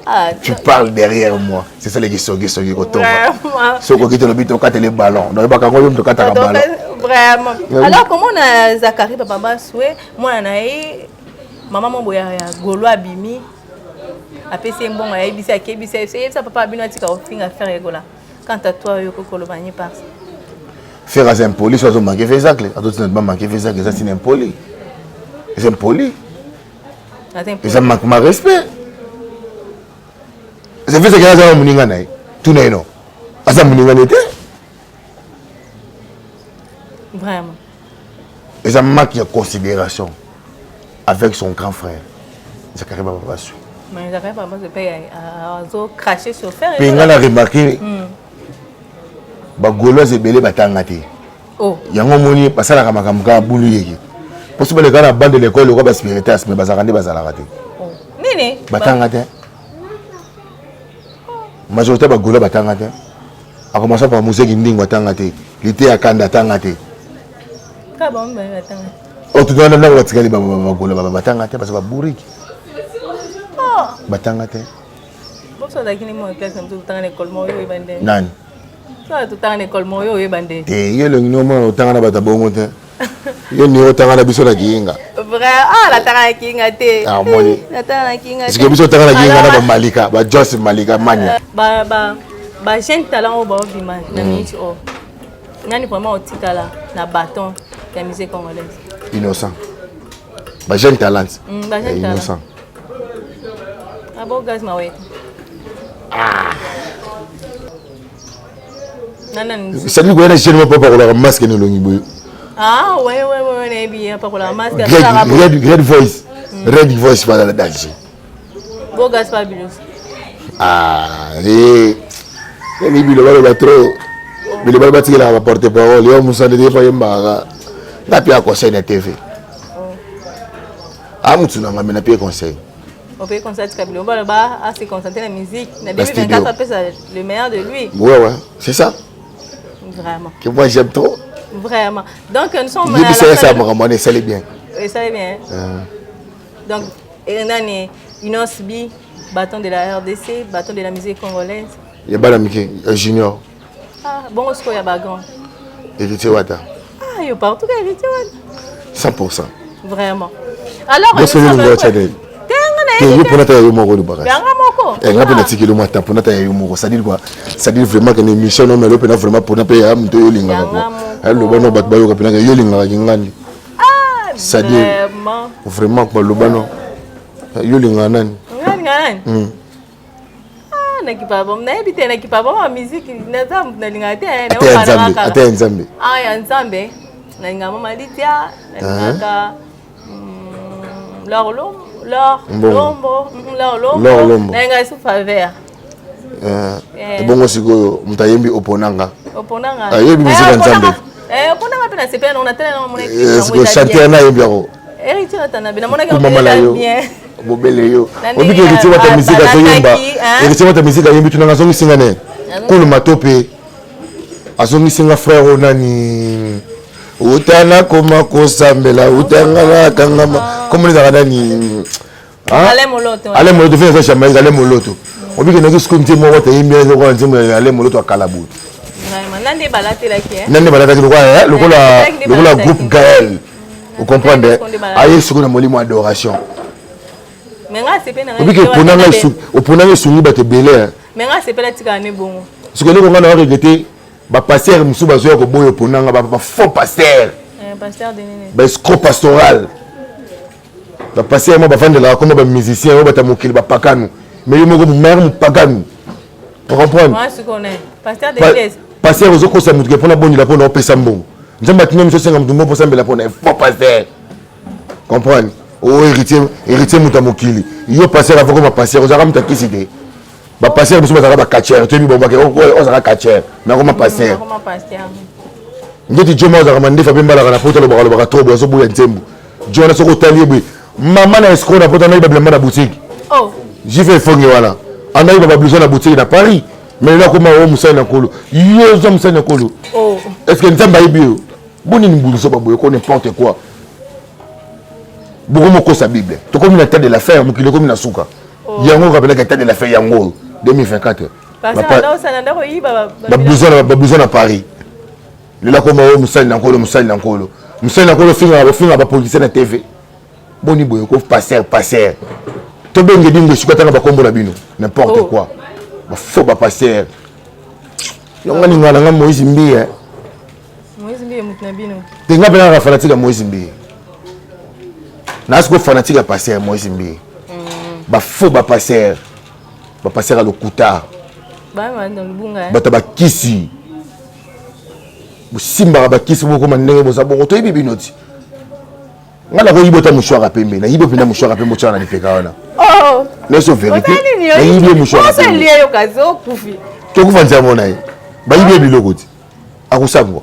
Speaker 2: Ah,
Speaker 1: tu parles derrière moi. C'est ça les sogi sogi kotonga. Soki oki tolobi tokatele ballon. Donc baka ngo yo tokataka ballon.
Speaker 2: Vraiment. Alors comment on a Zachary papa Baswe, mwana na ye mama mombo ya Golo abimi apesi ye mbongo ayebisi akebisi ayebisa papa abino atika kofinga Ferre Gola. Quant à toi yo kokoloba ni par
Speaker 1: Ferre aza impoli so azo manquer Fezacle azotina ba manquer Fezacle eza tina impoli. Eza impoli. Eza manquement respect. Eza Fezacle aza moninga na ye. Tuna ye no. Aza moninga na ye te.
Speaker 2: Vraiment.
Speaker 1: Eza manque ya considération avec son grand frère Zacharie Bababaswe.
Speaker 2: Mais Zacharie Bababaswe pe azo cracher sur fer.
Speaker 1: Pe nga na remarquer ba Gaulois ebele batanga te.
Speaker 2: Oh.
Speaker 1: Yango omoni basalaka makambo kaka bulu yeke. Poso baleka na bande de l'école lokola ba spiritas mais bazalaka nde bazalaka te.
Speaker 2: Oh. Nini?
Speaker 1: Batanga te. Majorité ba Gaulois batanga te. A commencer par Muzeki Ndingo atanga te. Liteya Kanda atanga te.
Speaker 2: Kaka bango mibale batanga.
Speaker 1: Oh, tout wana ndako batikali bagola batanga te baza babouriki. Batanga te.
Speaker 2: Boso azalaki ni mwa classe na biso totanga na école moko yo oyeba nde.
Speaker 1: Nani?
Speaker 2: So totanga na école moko yo oyeba nde.
Speaker 1: Te yo elongi no mwana otanga na bato ya bongo te. Yo ni otanga na biso na Kiyinga.
Speaker 2: Vrai, ah natanga na Kiyinga te.
Speaker 1: Ah moni.
Speaker 2: Natanga na Kiyinga.
Speaker 1: Parce que biso otanga na Kiyinga na ba Malika, ba Joss Malika Mania.
Speaker 2: Ba ba ba jeune talent oyo baobima na minute oyo. Nani vraiment otikala na bâton ya musique congolaise?
Speaker 1: Innocent. Ba jeune talent.
Speaker 2: Ba jeune talent.
Speaker 1: Innocent.
Speaker 2: Ah bon gaz mawete.
Speaker 1: Ah.
Speaker 2: Nana
Speaker 1: C'est-à-dire koya na jeune moko pakolaka masque na elongi boye.
Speaker 2: Ah ouais ouais ouais nayebi apakolaka masque.
Speaker 1: Red red voice. Red voice bana na danger.
Speaker 2: Beau gaz fabulous.
Speaker 1: Ah, eh. Ni biloba loba trop. Biloba loba tikelaka ba porte parole. Yo musande te fa yembaka. Nga pia conseil na TV. Ah mutu na nga mais na pia conseil.
Speaker 2: On peut conseiller tika biloba loba à se concentrer na musique. Na 2024 apesa le meilleur de lui.
Speaker 1: Ouais ouais, c'est ça.
Speaker 2: Vraiment.
Speaker 1: Que moi j'aime trop.
Speaker 2: Vraiment. Donc nous sommes
Speaker 1: à la fin. Ça makambo esali bien.
Speaker 2: Esali bien. Donc nani Innoss B, bâton de la RDC, bâton de la musique congolaise.
Speaker 1: Ya bana mike, junior.
Speaker 2: Ah, bongo sikoyo ya ba grand.
Speaker 1: Héritier Wata.
Speaker 2: Ah, yo partout ka Héritier Wata.
Speaker 1: 100%.
Speaker 2: Vraiment. Alors,
Speaker 1: nous sommes en Channel. Te yo mpona ta ya yo moko olobaka
Speaker 2: yanga moko
Speaker 1: nga mpe natikeli mwa ta mpona ta ya yo moko c'est-à-dire quoi c'est-à-dire vraiment que na émission no melo mpena vraiment mpona mpe ya moto oyo olingaka kua aloba no bato bayoka mpena yo olingaka kingani c'est-à-dire vraiment baloba no yo olingaka nani
Speaker 2: nani ah nakipa bon nayebi te nakipa bon ba musique naza nalingaka te
Speaker 1: ata ya nzambe
Speaker 2: ah ya nzambe nalingaka mama Lydia nalingaka Lor Lor Lombo Lor Lombo nalingaka esu faveur
Speaker 1: ebongo sikoyo moto ayembi oponanga
Speaker 2: oponanga
Speaker 1: ayebi musique ya nzambe
Speaker 2: oponanga mpe nasepela nango natala nango
Speaker 1: monaki chanteur na ayembi yango
Speaker 2: Héritier Watanabe namonaki
Speaker 1: kumama na yo
Speaker 2: bien
Speaker 1: bobele yo obiki Héritier Wata musique azoyemba Héritier Wata musique ayembi tunanga azongisinga ne kulu matope azongisinga frère oyo nani uta nakoma kosambela utanga nakangama komona ezalaka nani
Speaker 2: Alain Moloto
Speaker 1: Alain Moloto fe eza Jamaïque Alain Moloto obiki naki sikoyo nzembo moko tayembi lokola nzembo ya Alain Moloto akala boye
Speaker 2: nande balatelaki
Speaker 1: nande balataki lokola lokola lokola groupe Gaël vous comprenez aye sikoyo na molimo adoration obiki oponanga esungi bato ebele sikoyo eloko nga na regrete bapaster mosusu bazoya koboya oponanga bafaux paster baescro pastoral bapaster mo bavandelaka koma bamusicien oyo bata mokili bapakanu mais yo moko mare mopaganu ocomprendre paster ozokosa motu ke mpona bondela mpona opesa mbongo nzambe atinda miso osenga motu mbongo osambela mpona faux paster comprendre o héritier héritier moto ya mokili yo paster avant koma paster ozalaka moto akisi te bapaster mosusu bazalaka bacatcher toyebi bango bake ozalaka catcher mais akoma paster ndeti joma ozalaka mandefa mpe mbalaka na poto alobaka alobaka trop boye azoboya nzembo jo wana soki otali ye boye mama na escro na poto anayiba bilamba na boutique jife efonge wana anayiba bablouson na boutique na Paris mais lelo akoma o mosali na nkolo yo oza mosali na nkolo est ce que nzambe ayebi yo bonini mbuluso baboye ko n'importe quoi bokomokosa bible tokomi na tête de l'affaire mokili ekomi na suka. Yango okapelaka état de la fin yango 2024. Bablouson na Paris lelo akoma oyo mosali na nkolo, mosali na nkolo, mosali na nkolo. Fingaka, bofinga bapoliticien na TV. Boni boye ko? Pasteur, pasteur, tobenge dingo esika tanga bakombo na bino. N'importe quoi, bafaux bapasteur. Yango ninga nanga Moïse Mbiye. Te, nga mpe nanga fanatique ya Moïse Mbiye. Naa sikoyo fanatique ya pasteur Moïse Mbiye. Bafaux bapasteur, bapasteur ya lokuta, bato bakisi, bosimbaka bakisi, bokoma ndenge boza bongo. Toyebi bino ti. Nga nakoyiba ota mouchoir ya pembe, nayibi mpenza mouchoir ya pembe, otyaka na lipeka wana. Nyonso vérité, nayibi ye mouchoir ya pembe. Tokufa nzambo na ye, bayibi ye biloko ti akosangwa.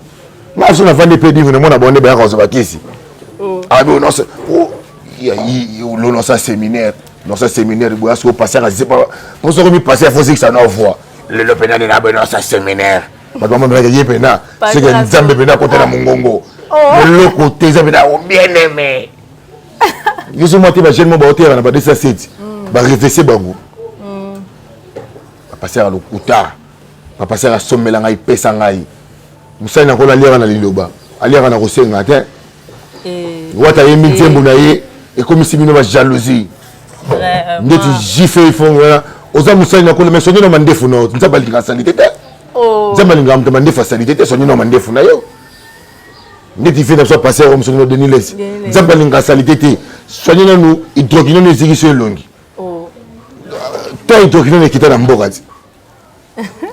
Speaker 1: Nga so navandi mpe dingo, namona bango nde bayaka kozwa bakisi. Abi nonso lonosa séminaire, nosa séminaire boya. Siko pasteur azepa mpo soko mi pasteur fo zikisa na voix. Lelo mpena nde naboye nosa séminaire, bato bamonelaka ye mpena seke Nzambe mpena akota na mongongo. Eloko te, eza mpena bien aimé. Yo so mwa te, bajeune mo baoteyaka na ba 207, barevese bango. Bapasteur ya lokuta, bapasteur asomela ngai, pesa ngai. Mosali na Nkolo aliaka na liloba, aliaka na kosenga te. Wata ayembi nzembo na ye, ekomisi bino bajalousie ndeti jife ifongo wana. Oza mosali na Nkolo, mais songi na mandefu na yo. Nzambe alingaka saleté te. Nzambe alingaka moto mandefu asaleté te. Songi na mandefu na yo ndeti fe na biso pasteur oyo mosongi na Denis Lesi. Nzambe alingaka saleté te. Soigne nanu hydroquinone, eziki so elongi to hydroquinone ekita na mboka ti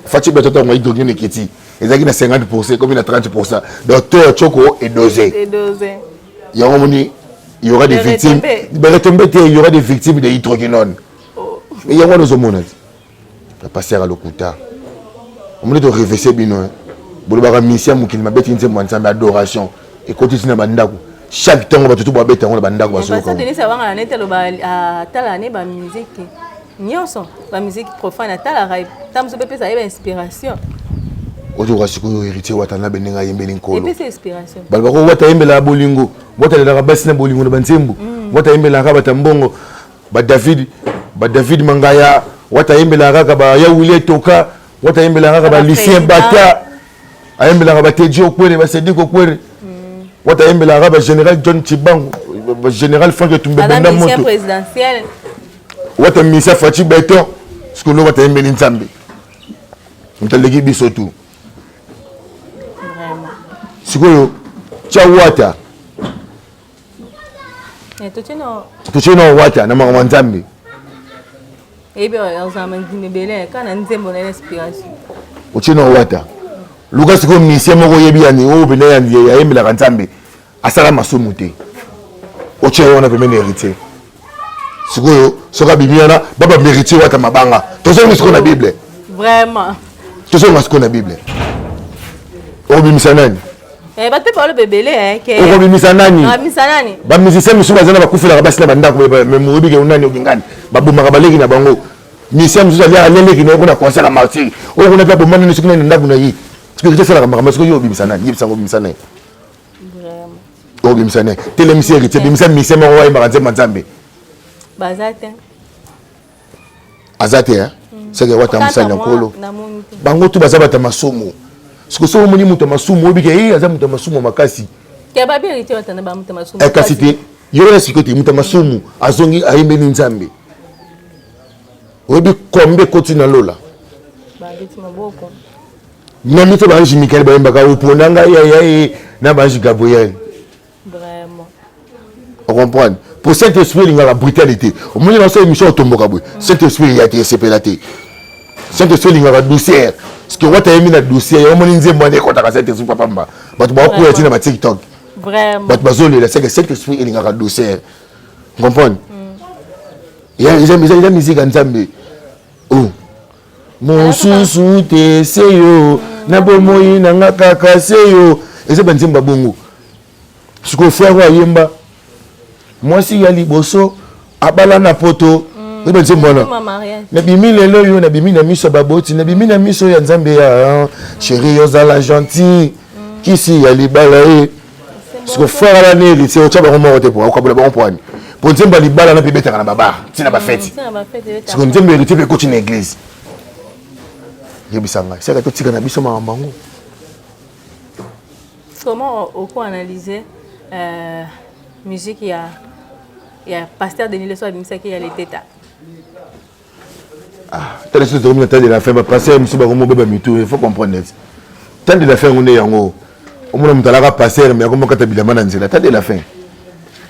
Speaker 1: Fatshi Béton. Ntango hydroquinone ekiti, ezalaki na 50%, ekomi na 30%. Donc to ya tioko edose yango moni, il y aura des victimes. Baretombe te, il y aura des victimes de hydroquinone. Mais yango wana ozomona ti bapasteur ya lokuta, omoni torevese bino. Bolobaka misia mokili mabeti nzembo ya Nzambe, adoration ekoti ntina bandako. Chaque ntongo bato to babeta yango na bandako, bazoyoka.
Speaker 2: Wanga neti aloba atala ne bamusique nyonso, bamusique profane atalaka, ta mosusu mpe epesa ye bainspiration.
Speaker 1: Otoka sikoyo Héritier Watanabe, ndenge ayembeli Nkolo.
Speaker 2: Epesa inspiration.
Speaker 1: Balobaka Wata ayembelaka bolingo, Wata alelaka basi na bolingo na banzembo, Wata ayembelaka bato ya mbongo, badavid, badavid Mangaya. Wata ayembelaka kaka baya Wili Etoka. Wata ayembelaka kaka balicien bata, ayembelaka bateji Okwere, basedik Okwere. Wata ayembelaka kaka bagénéral John Chibangu, bagénéral Frank Etumbe Benda moto. Wata misia Fatshi Béton. Sikoyo Wata ayembeli Nzambe, moto aleki biso tu. Sikoyo tia Wata, totie na Wata na makambo ya Nzambe.
Speaker 2: Eyebi ozala mandimi ebele kaka na nzembo na inspiration.
Speaker 1: Otie na Wata, luka sikoyo musicien moko oyebi yani oyo mpena ayembelaka Nzambe, asala masumu te, otie ye wana pembeni Héritier. Sikoyo soki abimi wana, baba Héritier Wata mabanga. Tozongi sikoyo na Bible.
Speaker 2: Vraiment.
Speaker 1: Tozonga sikoyo na Bible. Okobimisa nani?
Speaker 2: Bato mpe baloba ebele.
Speaker 1: Okobimisa nani?
Speaker 2: Babimisa nani?
Speaker 1: Bamusicien mosusu baza na bakufelaka basi na bandako. Oyebi ke nani okingani babomaka baleki na bango. Musicien mosusu alia leki na ye kuna concert ya Martyr oyo kuna, mpe aboma nani soki nani na ndako na ye. Spirituel esalaka makambo. Soki yo obimisa nani? Yebisanga, obimisa nani? Obimisa nani? Telemisi Héritier, bimisa musicien moko ayembaka nzembo ya Nzambe.
Speaker 2: Baza te.
Speaker 1: Aza te. Seke Wata mosali na Nkolo, bango tu baza bato ya masumu. Siko soki omoni moto ya masumu, oyebi ke ye aza moto ya masumu makasi. Kasi te, yo wana sikoyo te, moto ya masumu azongi, ayembeli Nzambe, oyebi kombe ekoti na lola. Nami te, baange Mikael bayembaka opona ngai yaya ye na baange Gabriel. Ocomprendre? Po Saint Esprit elingaka brutalité. Omoni na osala émission, otomboka boye, Saint Esprit eya te, esepela te. Saint Esprit elingaka douceur. Parce que Wata ayembi na douceur, yango omoni nzembo wana ekɔtaka Saint Esprit papamba. Bato bakokwea ntina ba TikTok, bato bazolela. C'est que Saint Esprit elingaka douceur, comprendre? Eza musique ya Nzambe. Oh, mosusu te se yo na bomoi na nga, kaka se yo. Eza banzembo ya bongo. Sikoyo frère oyo ayemba mwasi ya liboso abala na poto, oyeba nzembo wana? Nabimi lelo oyo, nabimi na miso ya baboti, nabimi na miso ya Nzambe ya chéri, ozala gentil, kisi ya libala ye. Siko frère wana ne Héritier, otya bango moko te po okabola bango po wani. Po nzembo ya libala na mpe ebetaka na babar ntina bafeti. Siko nzembo héritier mpe ekoti na église. Yebisa ngai, seka totika na biso makambo yango.
Speaker 2: Comment oko analyser musique ya pasteur Denis Lessie abimisaki ya leteta?
Speaker 1: Ah, tala soki tokomi na temps de la fin, bapasteur mosusu bakomobeba mitu. Il faut comprendre neti temps de la fin yango nde yango. Omona moto alaka pasteur, mais akoma kata bilamba na nzela. Temps de la fin,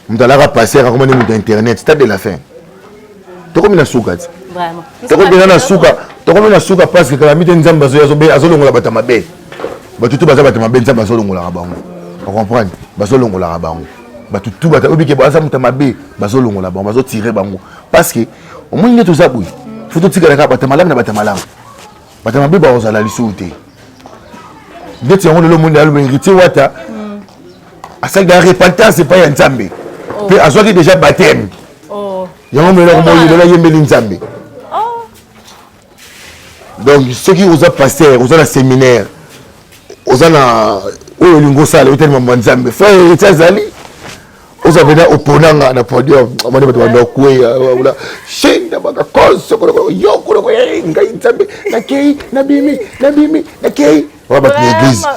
Speaker 1: moto alaka pasteur akoma nde moto ya internet. Temps de la fin, tokomi na suka ti. Tokomi na suka, tokomi na suka, parce que kala mi te Nzambe azolongola bato ya mabe. Bato tu baza bato mabe, Nzambe azolongolaka bango. Ocomprendre? Bazolongolaka bango, bato tu bato obike baza moto ya mabe, bazolongola bango, bazotire bango, parce que omoni nde toza boye. Fo totikala kaka bato ya malamu na bato ya malamu. Bato ya mabe bakozala lisusu te. Ndeti yango lelo omoni aloba Héritier Wata asali na repentance epai ya Nzambe mpe azwaki déjà baptême. Yango meloko moi lelo ayembeli Nzambe. Donc soki oza pasteur, oza na séminaire, oza na oyo olingi osala, otali mambo ya Nzambe, frère Héritier azali oza pena oponanga na podium. Omoni bato banda okweya ula shinda baka koso koloko yo koloko ngai Nzambe nakei nabimi nabimi nakei oa bato na église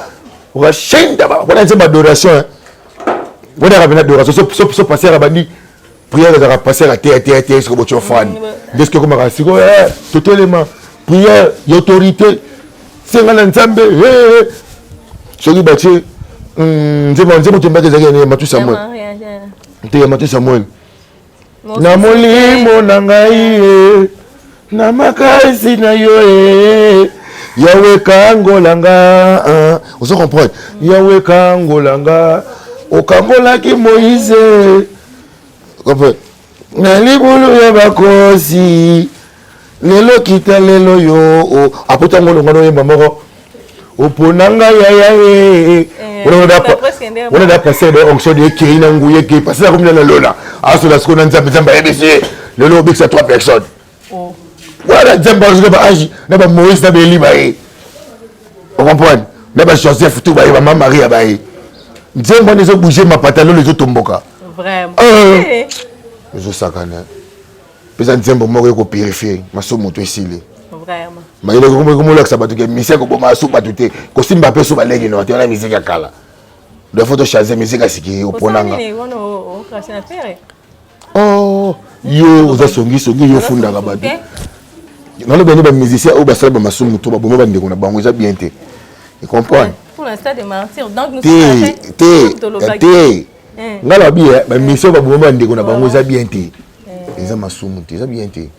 Speaker 1: okashinda wana nzembo adoration wana pena adoration. So pasteur abandi prière, ezalaka pasteur ateya teya teya, siko botyo fani nde soki ekomaka sikoyo totelema, prière ya autorité, senga na Nzambe. Soki batie nzembo, nzembo tembaki ezalaki ya Matu Samuel te, ya Matu Samuel na molimo na ngai na makasi na yo e Yawe kangola nga. Ozo comprendre? Yawe kangola nga, okangolaki Moïse na libulu ya bakosi, lelo kita lelo yo apota ngo longo noyemba moko opona ngai yaya ye. Wana da pasteur de onction de ekei na nguya, ekei pasteur akomi na lola, asola sikoyo na Nzambe. Nzambe ayebisi ye lelo obikisa trois personnes. Wana Nzambe azoka baage na baMoïse na baEli baye, ocomprendre, na baJoseph tu baye, bama Maria baye. Nzembo wana ezobouge mapata, lolo ezotomboka, ezosakana mpenza. Nzembo moko ekopurifie masumu to esili. Mayele komolakisa bato ke misi ekoboma su bato te, kosimba mpe so baleki no te. Wana misiki ya kala, donc faut tochange misiki ya siki. Oponanga oh, yo oza songisongi, yo ofundaka bato. Nalobi yango, bamusicien oyo basala bamasumu to baboma bandeko na bango, eza bien te, comprendre te te te. Ngai nabi bamusicien oyo baboma bandeko na bango, eza bien te, eza masumu te, eza bien te.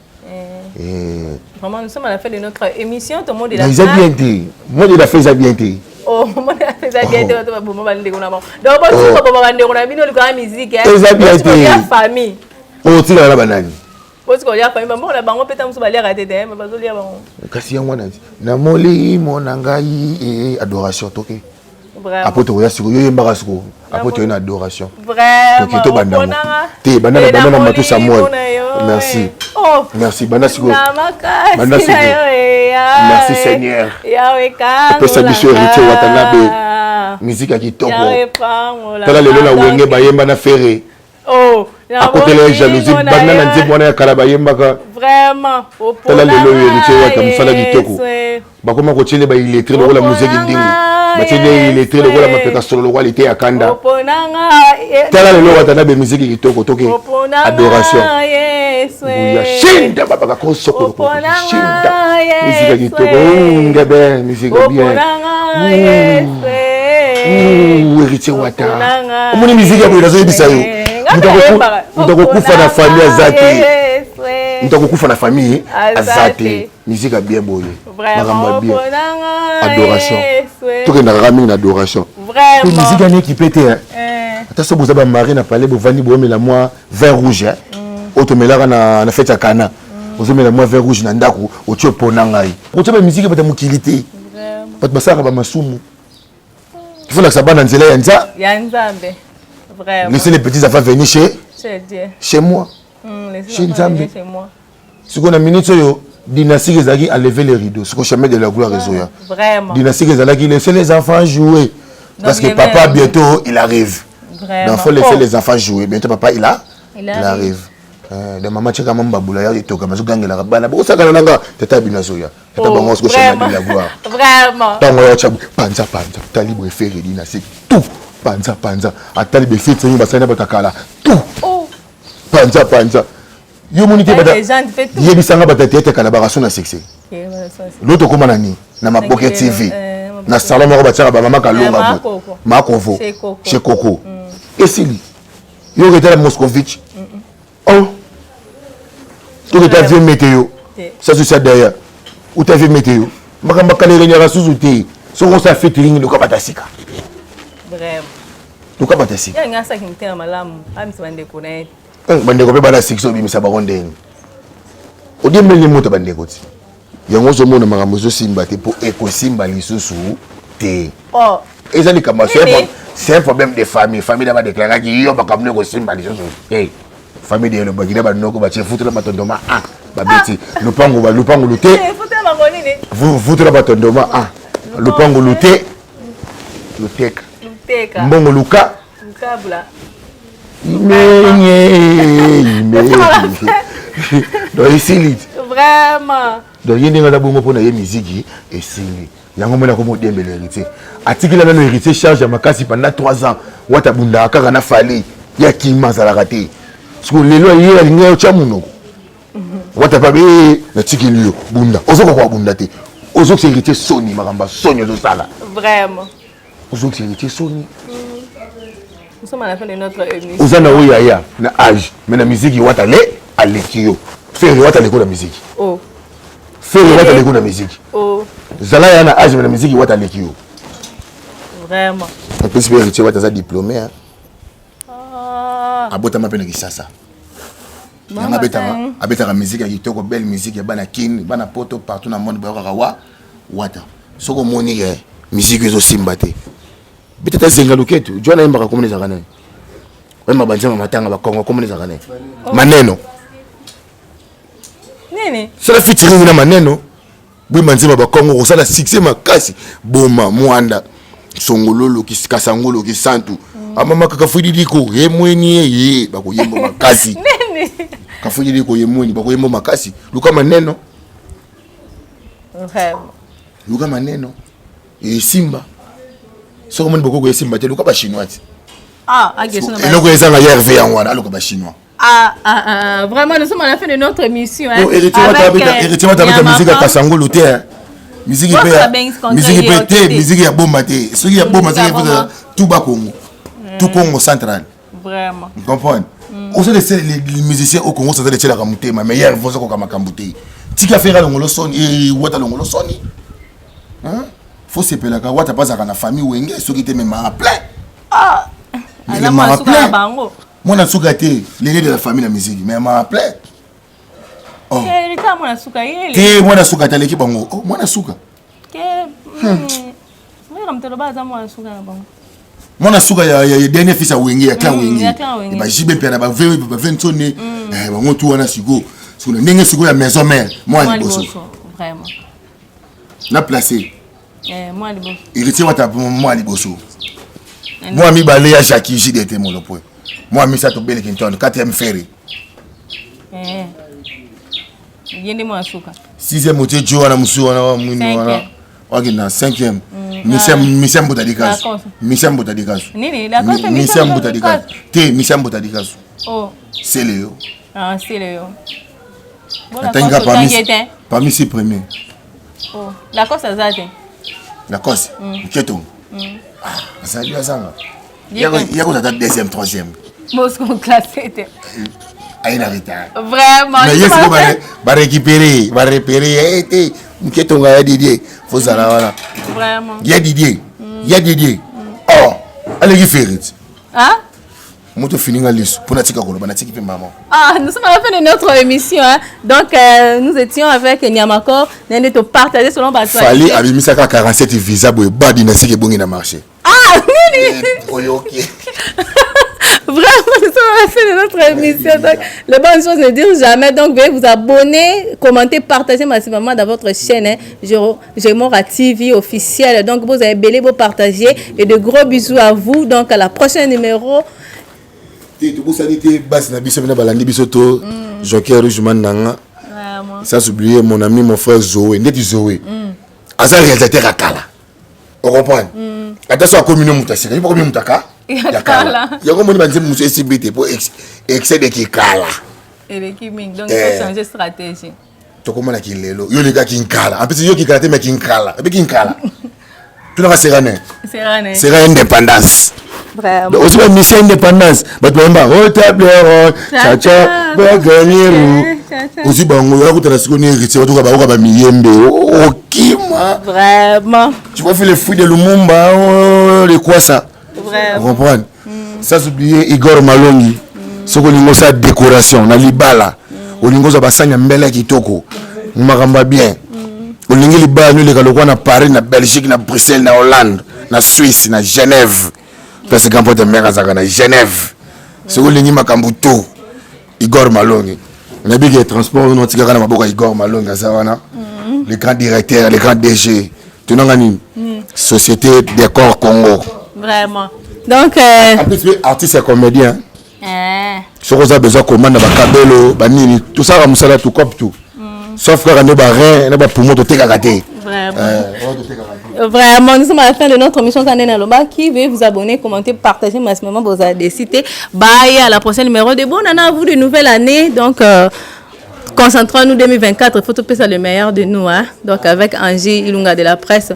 Speaker 2: Vraiment, nous sommes à la fin de notre émission. Tout le monde est là.
Speaker 1: Eza bien te. Mot de la fin eza bien te.
Speaker 2: Oh, mot de la fin eza bien te. Baboma bandeko na bango. Donc, bon, baboma bandeko na bino likolo ya musique.
Speaker 1: Eza bien te.
Speaker 2: Ya famille.
Speaker 1: Otikala na banani?
Speaker 2: Bosika kolia famille bango na bango mpe ta mosusu baliaka te te, bazolia bango.
Speaker 1: Kasi yango wana na molimo na ngai, adoration toke. Apo tokoya sikoyo, yo yembaka sikoyo, apo toye na adoration. Toke tobanda te, banda na banda na Matu Samuel. Merci, merci. Banda sikoyo, banda sikoyo. Merci Seigneur, opesa biso Héritier Watanabe, musique ya kitoko. Tala lelo na Wenge bayemba na Ferre, akotela ye jalousie. Banda na nzembo wana ya kala bayembaka. Tala lelo oyo Héritier Wata, mosala kitoko. Bakoma kotiele baillettré lokola muzeki ndingu, batiele illettré lokola mapeka solo, lokola lite ya kanda. Tala lelo Wata na bemiziki kitoko. Toke adoration, nguya shinda babaka kosokolo shinda, miziki kitoko ngebe, miziki bien. Héritier Wata, omoni miziki ya boye, nazoyebisa yo, moto akokufa na famille aza te, moto akokufa na famille aza te. Musique ya bien boye, makambo ya bien, adoration, tokendaka kaka mingi na adoration. Po musique yani équipe te, ata so boza bamari na palais, bovandi, boomela mwa vin rouge oyo tomelaka na fête ya Kana, ozomela mwa vin rouge na ndako, otie opona ngai, otie bamusike bato ya mokili te. Bato basalaka bamasumu, il faut lakisa bana nzela ya
Speaker 2: Nzambe.
Speaker 1: Laissez les petits enfants venir chez moi, chez Nzambe. Sikoyo na minute oyo, dynastique ezalaki à lever les rideaux. Sikoyo chemin de la gloire ezoya. Dynastique ezalaki laisser les enfants jouer, parce que papa bientôt il arrive. Donc faut laisser les enfants jouer, bientôt papa il a. Il arrive. Da mama tiaka mama babula ya etoka bazogangelaka bana bosakana nanga tata bino azoya tata bango sikoshana de la gloire.
Speaker 2: Vraiment.
Speaker 1: Ntango ya tya panza panza tali boye Ferre di na se tout panza panza atali befeti oyo basali na bato ya kala tout panza panza. Yo moni te, yebisanga bato ya théâtre kala bakaso na succès. Lo tokóma na nini na Maboke TV na salon moko batiaka bamama Kalonga Makovo chez Coco esili. Yo oketala Moscovitch, oh, toketa vie météo, ça c'est ça derrière uta vie météo. Makambo akala erenyaka susu te. Soki osala featuring, luka bato ya sika, luka bato ya sika. Bandeko mpe bana siki, obimisa bango ndenge odiembeli moto. Bandeko ti yango ozomona makambo ezosimba te, mpo ekosimba lisusu te. Eza likambo, c'est un problème de famille. Famille na badéclaraki yo makambo nde ekosimba lisusu te. Famille de elobaki na banoko batie futela batondoma a babeti lupango, lupango lute futela batondoma a lupango lute luteka mbongo luka imenye imenye. Donc esili.
Speaker 2: Vraiment.
Speaker 1: Donc ye ndenge aza bongo, mpona ye miziki esili. Yango mona komo odembela Héritier, atikila nano Héritier charge ya makasi pendant 3 ans. Wata abundaka kaka na Fally ya kima azalaka te. Siko lelo ye alingi otya monoko Wata pa be natikeli yo bunda, ozokoka bunda te. Ozokisa Héritier soni, makambo ya soni ozosala.
Speaker 2: Vraiment.
Speaker 1: Ozokisa Héritier soni.
Speaker 2: Nous sommes à la fin de notre émission.
Speaker 1: Oza na oyo yaya na âge, mais na musique Wata le aleki yo. Ferre, Wata aleki na musique.
Speaker 2: Oh.
Speaker 1: Ferre, Wata aleki na musique.
Speaker 2: Oh.
Speaker 1: Zala ya na âge, mais na musique Wata aleki yo.
Speaker 2: Vraiment.
Speaker 1: Apesi mpe Héritier Wata aza diplômé.
Speaker 2: Ah.
Speaker 1: Abotama mpe na Kisasa. Yango abetaka musique ya kitoko, belle musique ya bana Kini, bana Poto, partout na monde bayokaka wa Wata. Soki omoni ke musique ezosimba te, betata zenga luketu jwana ayembaka. Komona ezalaka nani oyemba banzemba matanga bakongo? Komona ezalaka nani? Maneno.
Speaker 2: Nini?
Speaker 1: Sala featuring na Maneno, boyemba nzemba bakongo, kosala succès makasi. Boma Mwanda, Songololo, Kasangolo, Kisantu, amama kaka fwididiko ye mweni ye ye bakoyemba makasi.
Speaker 2: Nini?
Speaker 1: Kafwididiko ye mweni, bakoyemba makasi. Luka Maneno.
Speaker 2: Vraiment.
Speaker 1: Luka Maneno, esimba. Soki omoni bokoko esimba te, luka Bachinois ti.
Speaker 2: Ah, agression.
Speaker 1: Eloko ezanga ye Herve yango wana, aluka Bachinois.
Speaker 2: Ah, ah, ah, vraiment, nous sommes à la fin de notre émission. Hein,
Speaker 1: Héritier Wata abeta musique ya Kasangulu te. Musique mpe, musique mpe te, musique ya Boma te. Soki ya Boma, soki tout Bakongo, tout Congo central.
Speaker 2: Vraiment.
Speaker 1: Comprendre, ozo les musiciens au Congo central etielaka motema, mais hier vozokoka makambo te. Tika Ferre alongolo soni, Wata alongolo soni. Faut sepelaka Wata mpo azalaka na famille Wenge. Soki te, memaka plein.
Speaker 2: Ah,
Speaker 1: maka plein mwana suka te, l'aîné de la famille na musique, mais maka plein te. Mwana suka te, aleki bango. Oh, mwana suka.
Speaker 2: Mwana
Speaker 1: Mwana suka ya dernier fils ya Wenge, ya clan Wenge, baJB mpe na bavensone bango tu wana. Sikoyo sikoyo ndenge sikoyo ya maison mère, mwana liboso na place Héritier Wata, mwana liboso, mwana mibale ya Jacki JDT Molopwe, mwana misato Beleki Ntono, quatrième Ferre.
Speaker 2: Ye nde mwana suka.
Speaker 1: Sixième otie jo wana mosusu wana wa mwindu wana wakenda cinquième, Misia Mbuta Dikasu, Misia Mbuta Dikasu, Misia Mbuta Dikasu te, Misia Mbuta Dikasu sele yo.
Speaker 2: Sele yo.
Speaker 1: Atangika parmi six premiers.
Speaker 2: Lacoste aza te.
Speaker 1: Lacoste nketo azali, azanga ya kozata deuxième, troisième.
Speaker 2: Bosco classé te.
Speaker 1: Aye na retard.
Speaker 2: Vraiment.
Speaker 1: Mais ye siko barécupéré, barepéré ye te. Nketonga ya Didier, fozala wana.
Speaker 2: Vraiment.
Speaker 1: Ya Didier, ya Didier, oh, aleki Ferre.
Speaker 2: Ah.
Speaker 1: Moto fininga liso mpo natika koloba, natiki mpe mama.
Speaker 2: Ah, nous sommes à la fin de notre émission. Hein. Donc, nous étions avec Niamakor. Nous avons partagé selon
Speaker 1: Fally abimisaka 47 visa boye badi na siki ebongi na marché.
Speaker 2: Ah, nini?
Speaker 1: Oyoki.
Speaker 2: Vraiment, nous sommes à la fin de notre émission. Donc, les bonnes choses ne durent jamais. Donc, veuillez vous abonner, commenter, partager massivement dans votre chaîne. Hein, Jemora TV officielle. Donc, vous avez belé, vous partagez. Et de gros bisous à vous. Donc, à la prochaine numéro.
Speaker 1: Te, tobosani te basi na biso mpena balandi biso to Joker Rouge Mandanga. Sans oublier mon ami, mon frère Zoé. Ndeti Zoé aza réalisateur ya kala, ocomprendre? Ata so akomi no moto asika, yo bakomi moto aka ya kala. Yango moni banzembo mosusu esimbi te po excès de kikala.
Speaker 2: Eleki mingi, donc il faut changer stratégie.
Speaker 1: Tokomonaki lelo yo olekaki nkala, en plus yo kikala te, me kinkala epe kinkala tunaka serane.
Speaker 2: Serane.
Speaker 1: Sera indépendance. Osi bamission indépendance, bato bayemba o table ronde, chacha baganiru, ozwi bango yakutana sikoyo ni héritier, batoka bayoka bamiyembe okima.
Speaker 2: Vraiment.
Speaker 1: Tu vois, fait le fruit de Lumumba, oh, le quoi ça.
Speaker 2: Vraiment.
Speaker 1: Comprendre. Sans oublier Igor Malongi. Soki olingi osala décoration na libala, olingi ozwa basani ya mbele ya kitoko, makambo ya bien, olingi libala no eleka lokwa na Paris, na Belgique, na Bruxelles, na Hollande, na Suisse, na Genève, place grand pote mare azalaka na Genève, soki olingi makambo to Igor Malongi, nayebi ke transport oyo otikaka na maboko ya Igor Malongi, aza wana, le grand directeur, le grand DG, tunanga nini, Société Décor Congo.
Speaker 2: Vraiment. Donc,
Speaker 1: en plus mpe artiste ya comédien. Soki oza besoin commande na bakabelo banini, tosalaka mosala, tokope tout, sauf kaka nde barein na bapoumon totekaka te.
Speaker 2: Vraiment.
Speaker 1: Oyo totekaka te.
Speaker 2: Vraiment, nous sommes à la fin de notre émission. Kandena Lobaki. Veuillez vous abonner, commenter, partager maximum vos décider. Bye, à la prochaine numéro de Bonne année à vous de nouvelle année. Donc, concentrons-nous 2024. Il faut tout ça le meilleur de nous. Hein? Donc, avec Angie Ilunga de la presse.